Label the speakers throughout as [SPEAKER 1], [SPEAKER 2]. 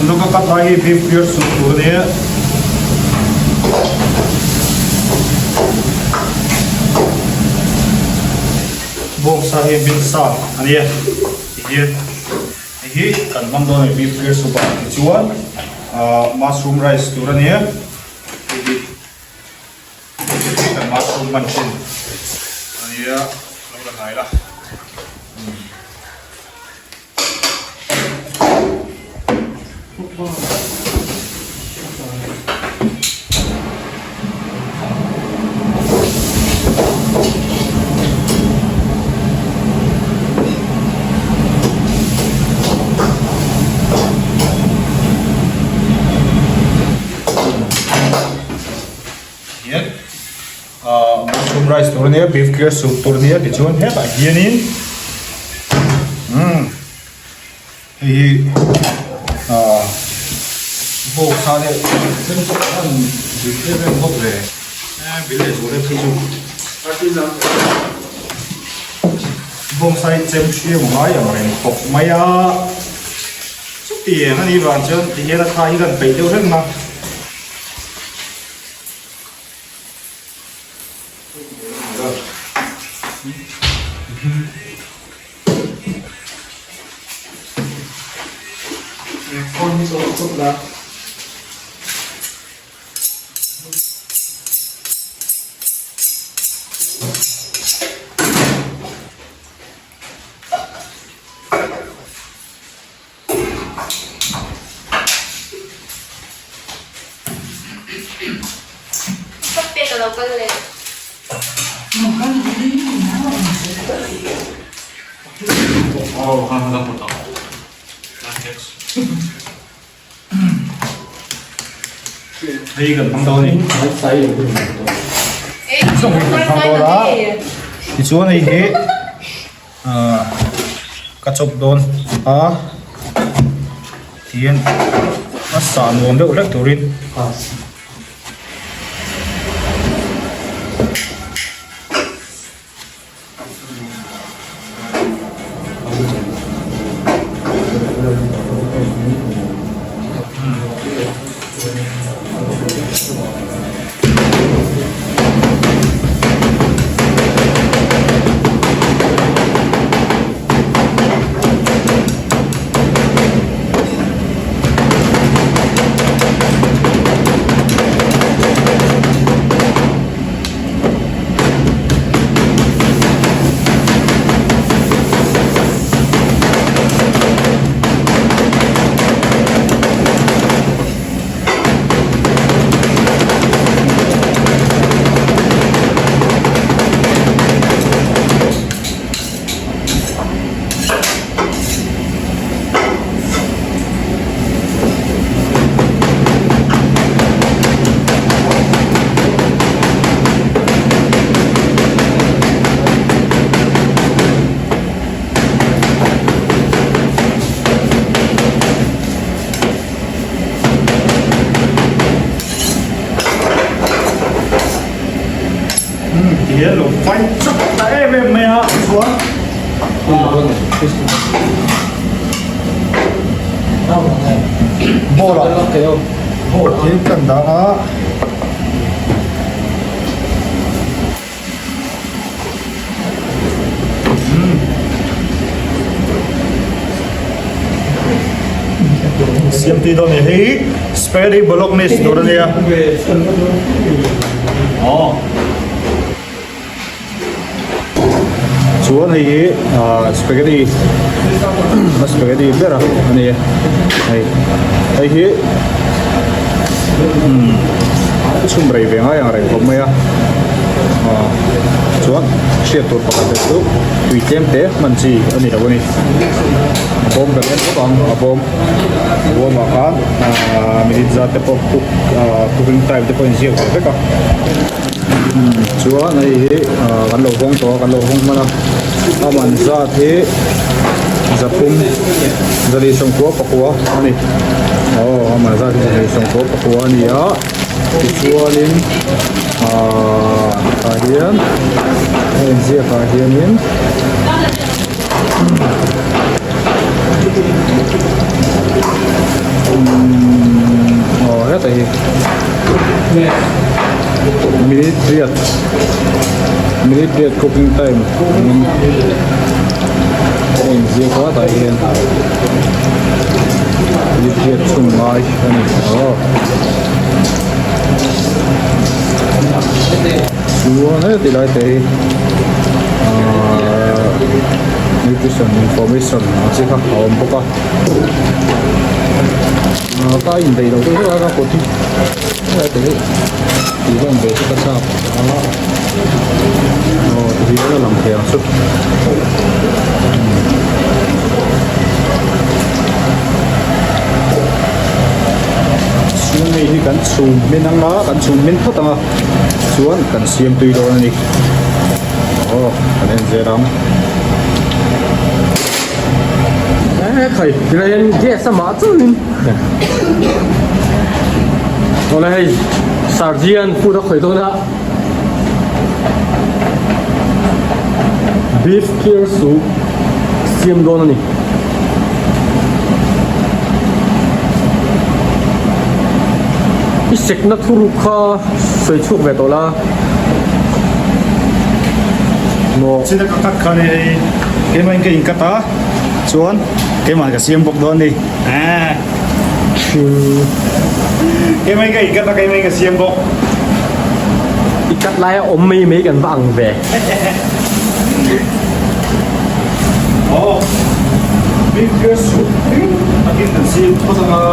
[SPEAKER 1] Tuna ka cut lai hi beef clear soup tur a nia. Bawngsa hi minsa a nia tihian hei hi kan hmang dawn a ni beef clear soup ah tichuan ah mushroom rice tur a nia hei hi kan mushroom hman thin a nia lo la hnai la. Hian ahh mushroom rice tur ania beef clear soup tur ania tichuan hetah hianin umm hei hi ahh bawk sa leh tlem chu a han dik em em bawk ve e bil leh zual em phei chu bawngsa hi chem hriam a ngai ang reng khawp mai a chutiang anih vang chuan tihian a tha hi kan peih deuh reng a. Hei kan hmang dawn a ni zawng hi kan hmang dawn a tichuan hei hi ahh ka chawp dawn a tihian a sah nuam deuh hlek turin. Tihian lo fight chak ta em em mai a chuan ball ah ball hi kan dang a. Siam tui dawn ni hei spaghetti bolognese tur a nia aw chuan hei hi ah spaghetti spaghetti ber a ni hei hei hi umm chhum rei ve ngai ang reng khawp mai a ah chuan hriat tur pakhat leh chu tui tlem te hman chi a ni lo a ni a bawm kan en bawk ang a bawm a bawmah khan ah minute zat te pawh cook ah cooking time te pawh a inziak ve vek a chuan hei hi ah kan lo hawng tawh a kan lo hawng hman a a man zat hi zathum zali sawmkua pakua a ni aw a man zat hi zali sawmkua pakua a ni a tichuanin ahh tah hian a inziak ah hianin. Umm aw heta hi minute riat minute riat cooking time a inziak a tah hian minute riat chhung ngai a ni aw. Chuan heti lai te hi ahh nutrition information ang chi kha a awm bawk a ahh ka indaih loh deuh deuh a ka kut hi helai te hi tih zawm ve chu ka chak a aw tihian a lang thei ang chu. Chuan hei hi kan chhum hmin ang a kan chhum hmin phawt ang a chuan kan siam tui dawn a ni aw kan en zel ang.
[SPEAKER 2] He khai tilai hian gas a mah chuan awle hei sarjian food a khawih dawn a beef clear soup siam dawn a ni. I sekna thuruk kha sawi chhuak ve tawh la maw.
[SPEAKER 1] China ka cut kha ni hei keimah in ka in cut a chuan keimah ka siam bawk dawn ni aah keimah in ka in cut a keimah in ka siam bawk.
[SPEAKER 2] I cut lai a awm mai mai kan va ang ve.
[SPEAKER 1] Aw big clear soup takin kan siam phawt ang a.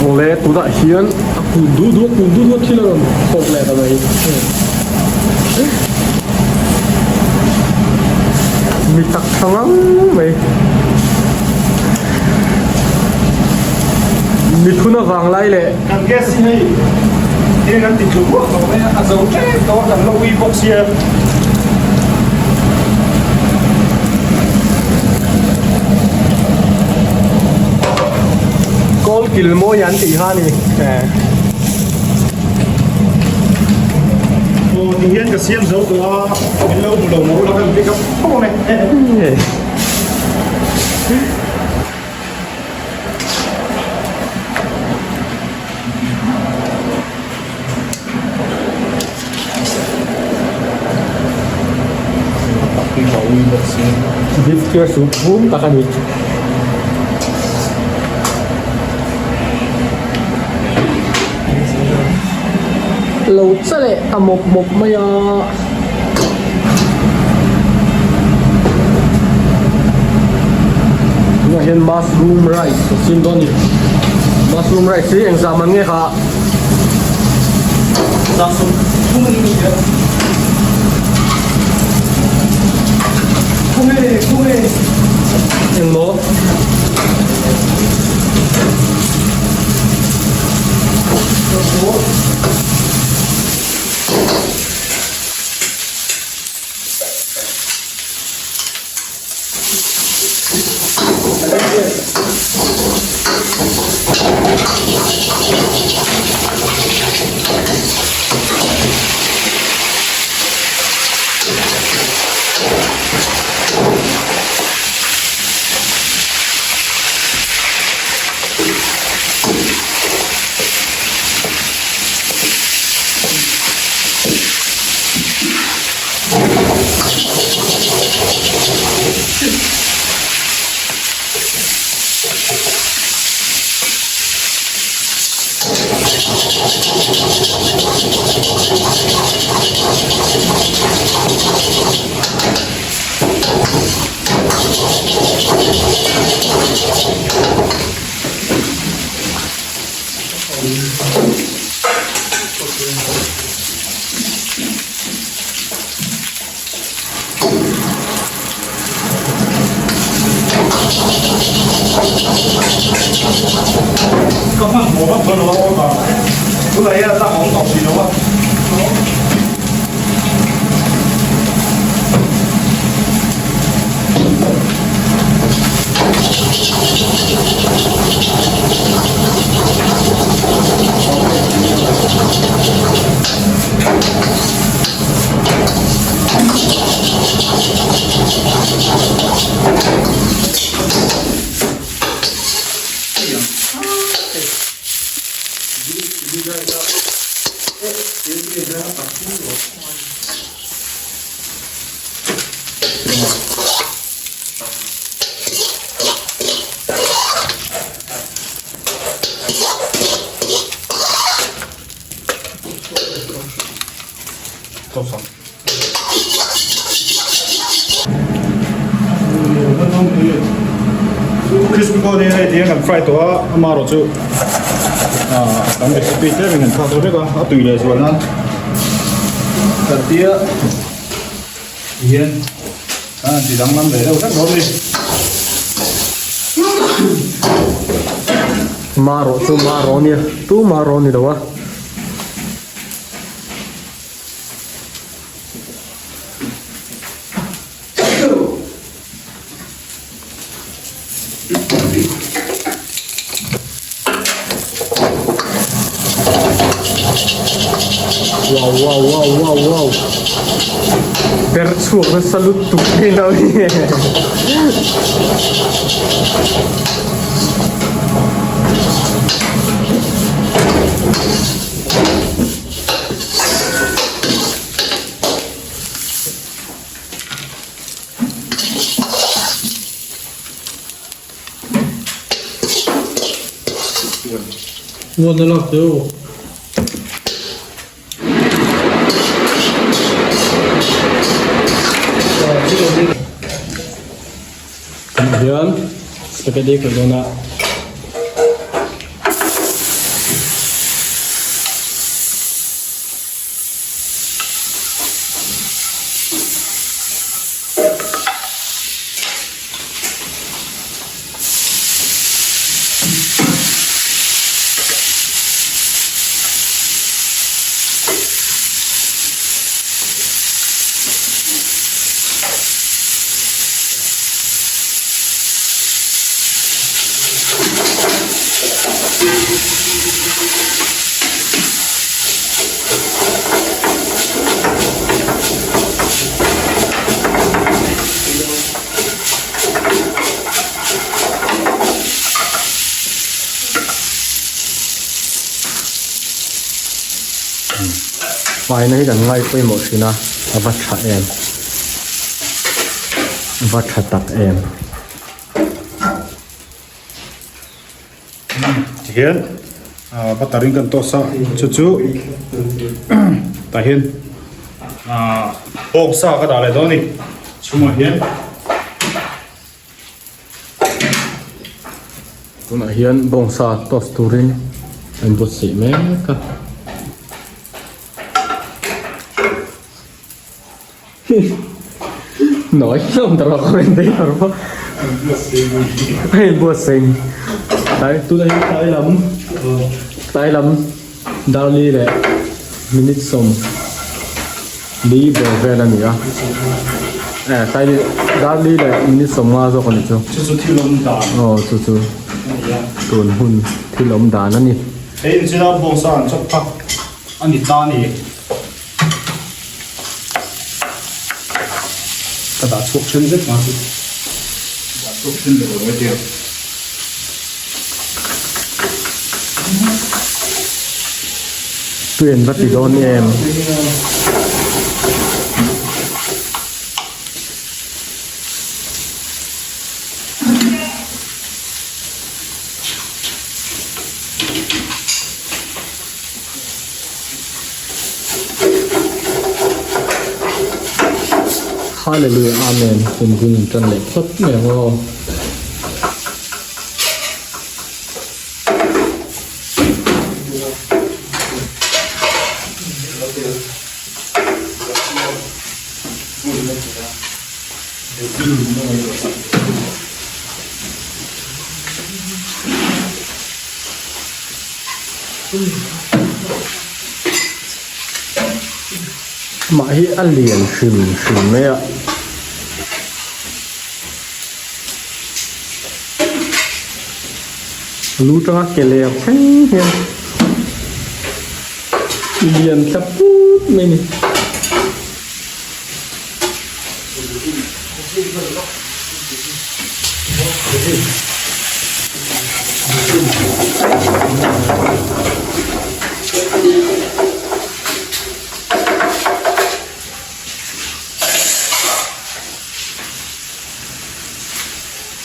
[SPEAKER 2] Awle tunah hian a kun duh duh a kun duh duh a thil a rawn thawk leh ta mai. Mi tak tha ngang mai. Mithun avang lai leh.
[SPEAKER 1] Kan gas hi hei eng an ti tlu ruak tawh mai a, a zo tep tawh a kan la ui bawk sia.
[SPEAKER 2] Kawl kil mawi an tih kha a ni.
[SPEAKER 1] Aw ti hian ka siam zo tawh a, min lo hmu lo maw ula kan pick up tho ang e.
[SPEAKER 2] Beef cure soup bum tak a ni. Lo che leh ta mawp mawp mai a. Tunah hian mushroom rice a siam dawn a ni. Mushroom rice hi engzah man nge kha? Engmaw?
[SPEAKER 1] Ka hmanhmawh vak dawn lo a aw vang tunah hian a tlak a awm tawh si lo a. Crispy corn hi hei tiang kan fry tawh a, amaherawh chu ah kan recipe tlem in kan thlak dawn vek a, a tui leh zual nan kan tia tihian kan han ti danglam ve deuh hlek dawn a ni.
[SPEAKER 2] Marawh chu marawh a nia, tu marawh a ni lo a. Wow wow wow wow wow Per chhuak nasa lutuk hi lo hi. Nguan a lak teh aw. Tunah hian spaghetti ka dawn a. Faina hi kan ngai pawimawh thin a a va tha em a va tha tak em.
[SPEAKER 1] Tihian butter in kan toast a chu chu tah hian bawng sa ka dah leh dawn a ni chhungah hian.
[SPEAKER 2] Tunah hian bawng sa toast turin an buatsaih mek a. Nói không tao có bên đây rồi đó hay bùa sinh đấy tôi đây tay lắm tay lắm darli leh minute som li ber vel a ni a eh tai darli leh minute som nga zawk a ni chu
[SPEAKER 1] chu chu thil awm dan
[SPEAKER 2] aw chu chu tun hun thil awm dan a ni
[SPEAKER 1] hei in chila bawngsa an chawp kha a ni ta a ni. Ka dah chhuak then zet mai chu dah chhuak then leh lo mai teh ang.
[SPEAKER 2] Tui an va ti dawn em? Hallelujah Amen kum hun in tan leh phawt mai ang aw. Mah hi a lian hrim hrim mai a. Lu tanga ke ler thleng hian lian tla put mai a ni.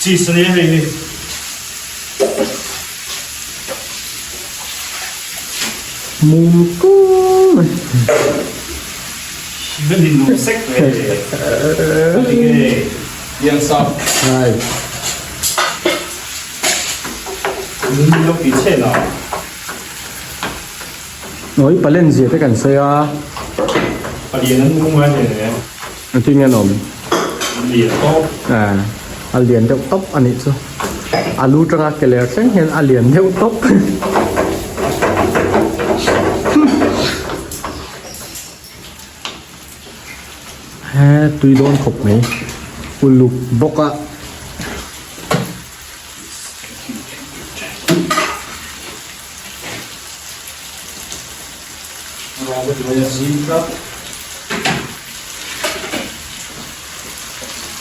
[SPEAKER 1] Cheese a nia hei hi.
[SPEAKER 2] Mum kung mai.
[SPEAKER 1] Ka ni nuam sek mai. Ka ti nge. Piangsa.
[SPEAKER 2] Hai.
[SPEAKER 1] Min lo ti chhe la.
[SPEAKER 2] Noi palen zia te kan sawi a.
[SPEAKER 1] Palian an nung ngai hle hle.
[SPEAKER 2] A tin nge an awm?
[SPEAKER 1] Lian tawp.
[SPEAKER 2] Eh, a lian deuh tawp a nih chu. A lu tanga ke ler thleng hian a lian deuh tawp. He tui dawn khawp mai uluk bawk a.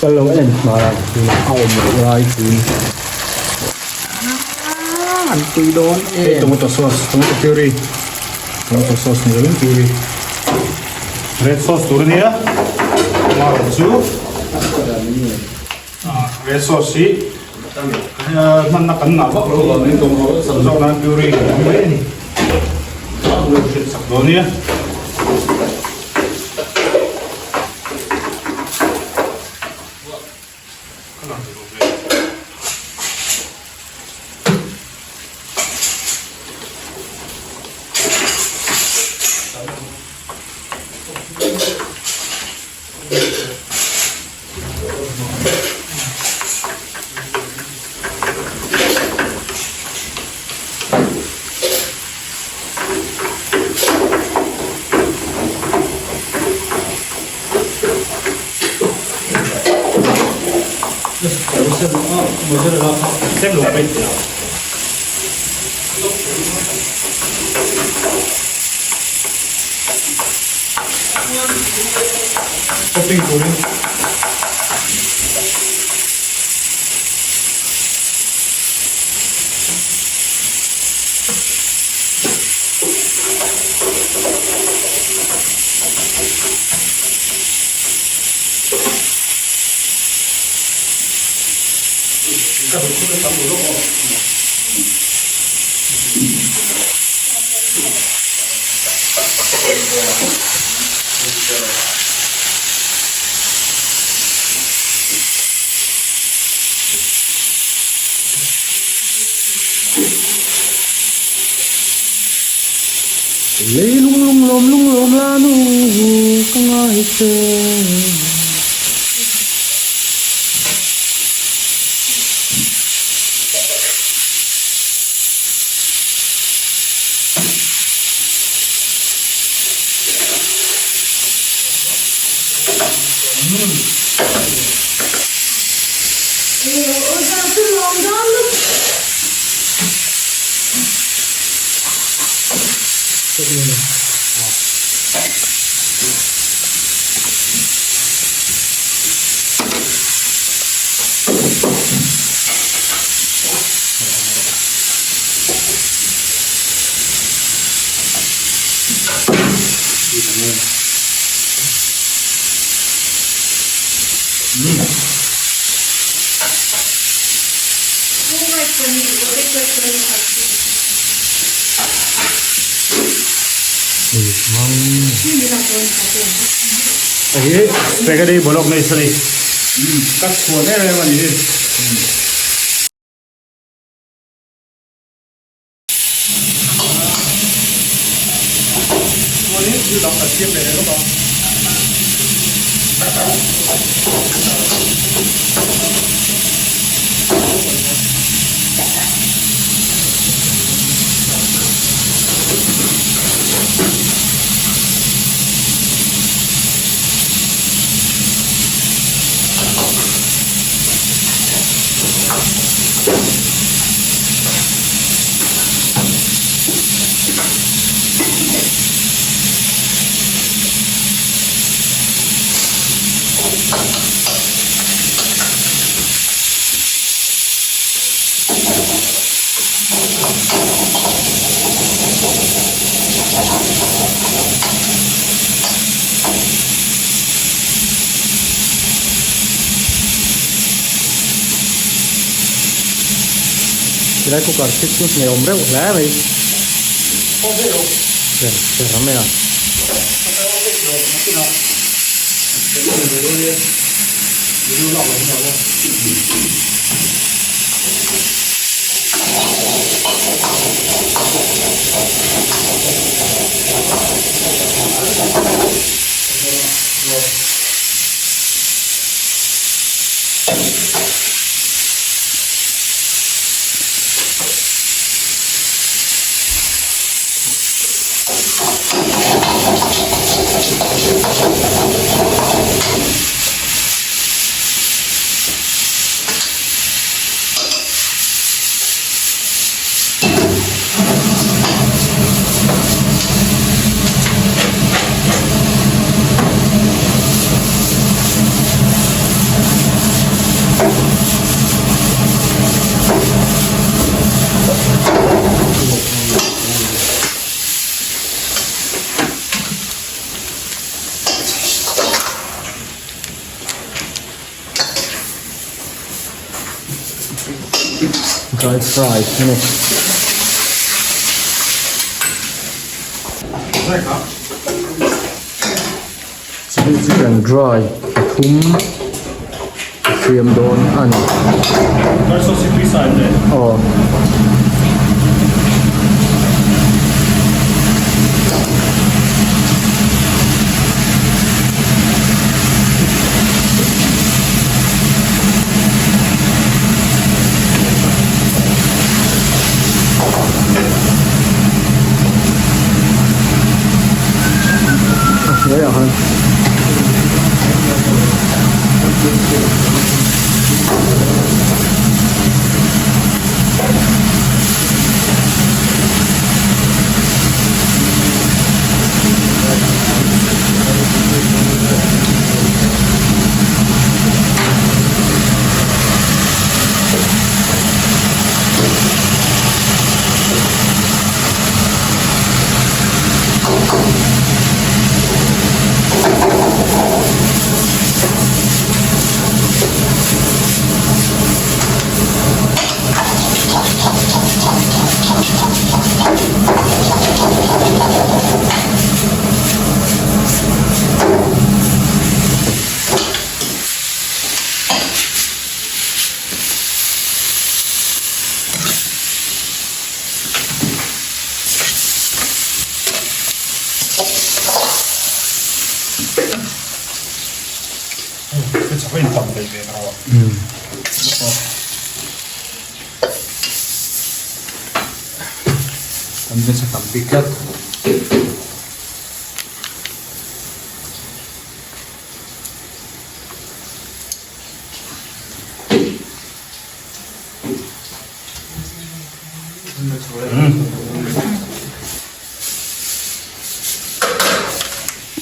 [SPEAKER 2] Ka lo en hmar a a awm loh lai tun an tui dawn em.
[SPEAKER 1] Tomato sauce tomato puree tomato sauce ni lovin puree red sauce tur ania amaherawh chu red sauce hi hmanna kan ngah vak lo avangin zawk nan puree kan hmang mai a ni hrilh sak dawn ania. Topping turin
[SPEAKER 2] Lei lung lung lawm lung lawm la nu ka ngai che.
[SPEAKER 1] Hei hi spaghetti bolognese a ni ka chhuan em em a ni hi. Chuanin thil dang kan siam leh leh lawk a.
[SPEAKER 2] Tilai cooker khi chu hne awm reuh hle mai cher cher mai a. Dry fry a ni. Chilli chicken dry pathum a siam dawn a ni. Aw. A hnuaiah khan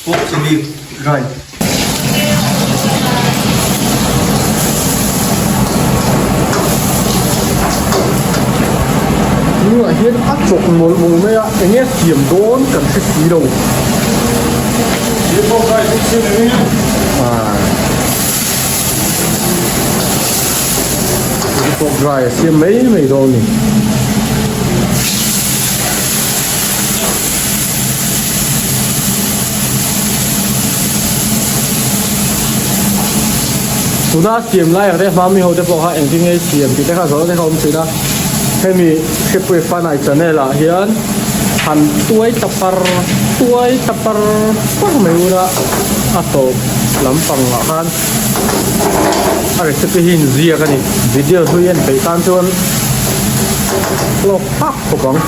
[SPEAKER 1] Pork chilli dry.
[SPEAKER 2] Tunah hian a chawk mawlh mawlh mai a, eng nge siam dawn kan hre si lo. Pork dry a siam mai mai dawn a ni. Tuna siam lai ang te hma mi ho te pawh kha engtin nge siam tih te kha zawhna te kha awm thin a hemi Hrepui Fanai channel ah hian han tuai ta par tuai ta par par mai ula a tawp lampang ah khan a recipe hi inziak a ni video hlui en peih tan chuan hlawk phak khawp ang.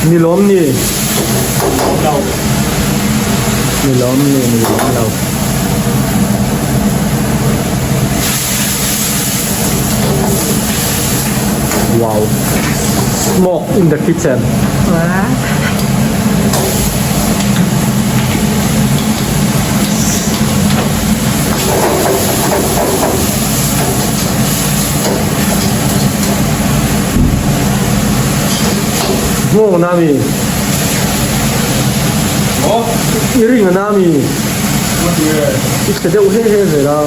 [SPEAKER 2] Ni lawm ni? Ni lawm ni, ni lawm lo. Wow. Smoke in the kitchen. Hmuh na mi? I ring a na mi? I chhe deuh he he zel a.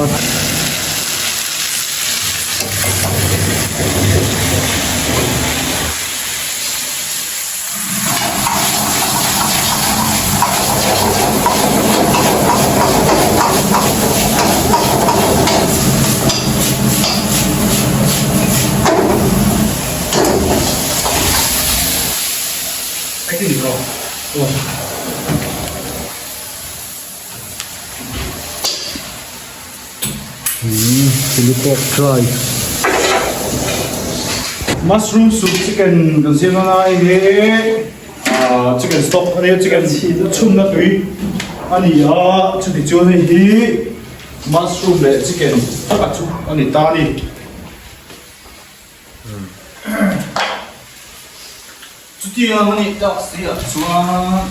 [SPEAKER 2] Chilli pork dry.
[SPEAKER 1] Mushroom soup chicken kan siam a lai hi ah chicken stock a nia chicken chhunna tui a ni a chuti chuan hei hi mushroom leh chicken taka chu a ni ta a ni. Chutiang a nih tak si ah chuan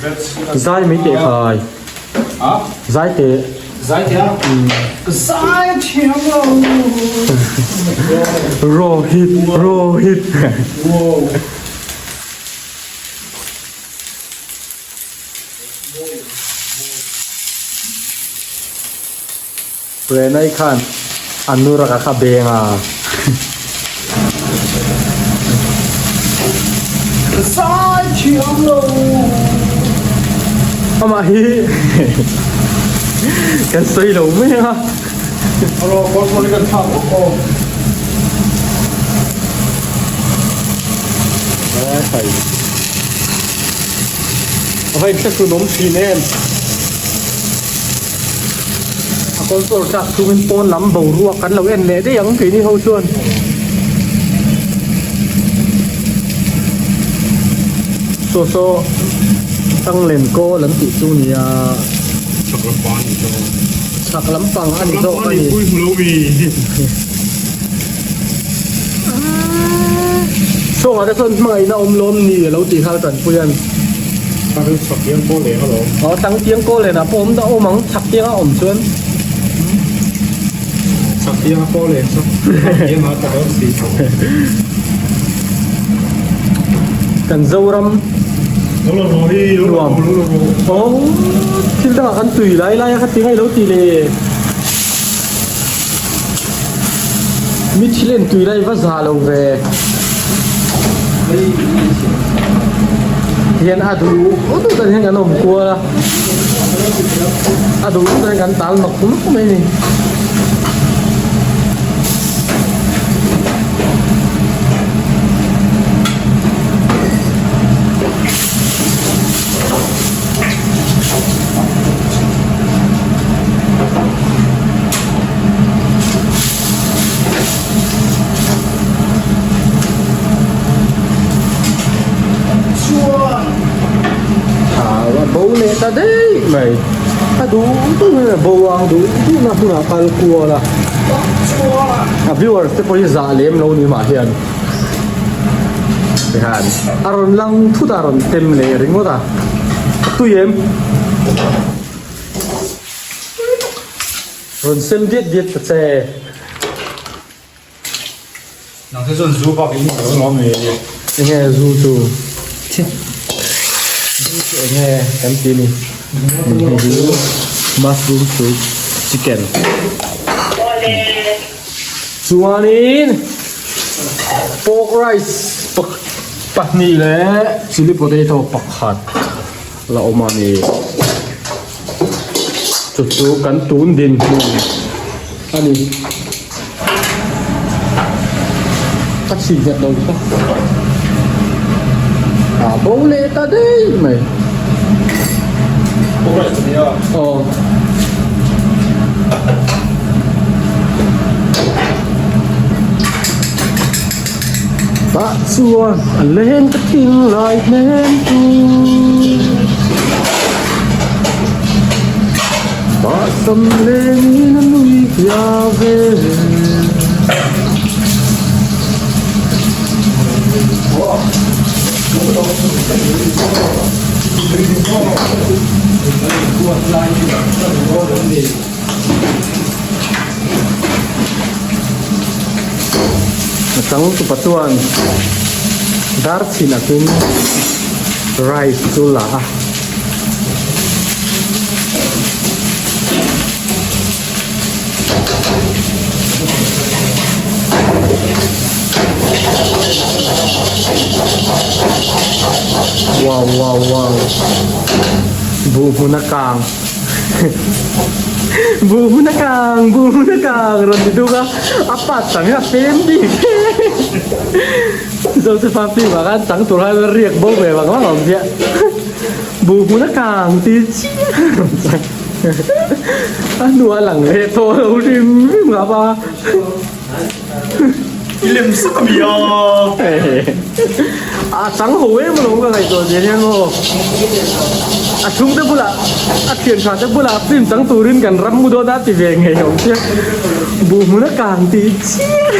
[SPEAKER 1] veg
[SPEAKER 2] Zai mai teh khai.
[SPEAKER 1] A?
[SPEAKER 2] Zai teh.
[SPEAKER 1] Zai teh a? Ka zai thiam lo.
[SPEAKER 2] Rohit, Rohit.
[SPEAKER 1] Wow.
[SPEAKER 2] Renai khan a nurak a kha beng a.
[SPEAKER 1] Ka zai thiam lo.
[SPEAKER 2] Amah hi kan sawi lo mai a.
[SPEAKER 1] Alo kawr hi kan thlak bawk aw.
[SPEAKER 2] A va inthlahrun awm thin em. A kawlkawr tlak chungin pawn lam boruak kan lo en leh daih ang keini ho chuan. Saw saw tanglen kawl an tih chu nia.
[SPEAKER 1] Chhak lampang a ni zawk.
[SPEAKER 2] Chhak lampang a ni zawk a ni. Chungah te chuan hmangaihna awm lawm ni a lo tih nghal Tanpuia'n.
[SPEAKER 1] Kha chu chhak tiang kawl leh alawm.
[SPEAKER 2] Aw chang tiang kawl lenah pawh awm dah awm ang chhak tianga awm chuan.
[SPEAKER 1] Chhak tianga kawl len chu chhak tianga ta dawn si.
[SPEAKER 2] Kan Zoram nuam. Aw thil dangah kan tui lai lai a kha ti ngaih lo ti le. Mi thil en tui lai va za lo ve. Hian a duh duh dan hian kan awm kual a, a duh duh dan hian kan tal mak mak mai a ni. A bo leh ta daih mai a duh duh in a bo ang duh duh na hmunah kal kual a a viewers te pawh hi zah lem lo ni mah hian tikhan a rawn lang thut a a rawn tem leh ringawt a a tui em. Rawn sem diat diat ta che.
[SPEAKER 1] Nang te chuan zu bak in lo lawm e.
[SPEAKER 2] Enge zu chu? Zu chu enge kan ti ni. Hei hi mushroom soup chicken. Chuanin pork rice pahnih leh chilli potato pakhat la awm a ni. Chu chu kan tun dinhmun a ni. Ka chhi nghet lo kha. A bo leh ta daih mai. Aw. Tah chuan a leng ka thing lai hnem chu Tah sam lengin a nui hia ve. A chang tupa chuan dar chhin akin rice chu la a. Wow wow wow buh hmun a kang buh hmun a kang buh hmun a kang rawn ti duk a a pat chang hi a pem bik Joseph a film ah khan chang tur khan riak bo ve vang vang awm chiah buh hmun a kang ti chiah rawn chang. A hnuah lang leh tawh lo hrim hrim ngap a.
[SPEAKER 1] I lem sak a mi a.
[SPEAKER 2] A chang ho em alawm ka ngaihtuah zia hian maw. A chhungte bulah a thian tha te bulah film chang turin kan ram mu dawn a ti ve ngei awm sia. Buh hmun a kang tih chiah.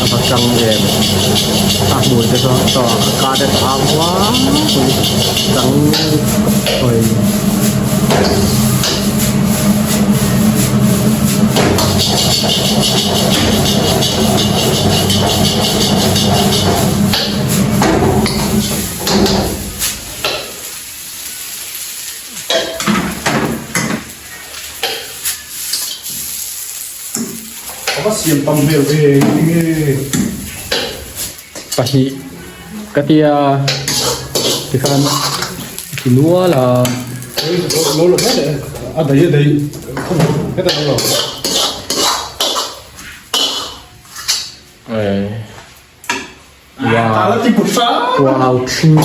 [SPEAKER 2] A va tang em a hmui te sawn saw a ka te thau huau mai tang hawi.
[SPEAKER 1] A va siam tam hmel ve enge.
[SPEAKER 2] Pahnih ka tia tikhan ti nual a.
[SPEAKER 1] Lo lo hle a dai a dai heta lo lo.
[SPEAKER 2] Wow thin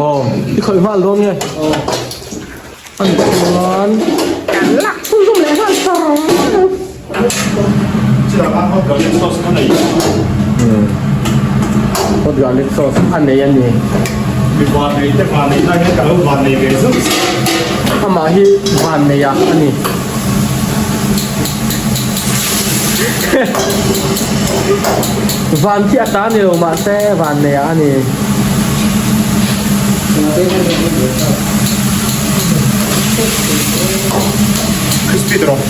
[SPEAKER 2] Aw i khawih nghal dawn nge a nih chuan kan lak chhunzawm leh nghal char Hot garlic sauce a nei a ni. Amah hi vanneia a ni. Van khi a ta ni lo mahse vanneia a ni.
[SPEAKER 1] Crispy tawh.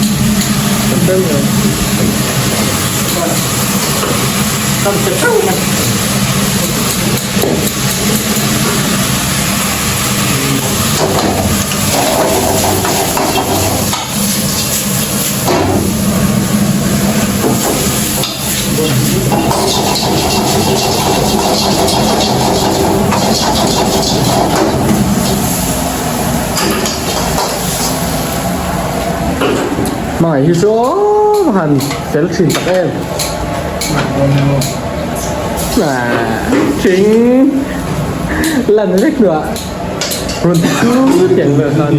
[SPEAKER 2] Hmangaih hi chu awm han fel thin tak em. Thing lan vek hnuah rawn ti chu tiang vel khan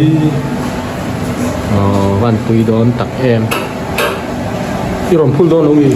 [SPEAKER 2] aw van pui dawn tak em. I rawn phul dawn lo mi?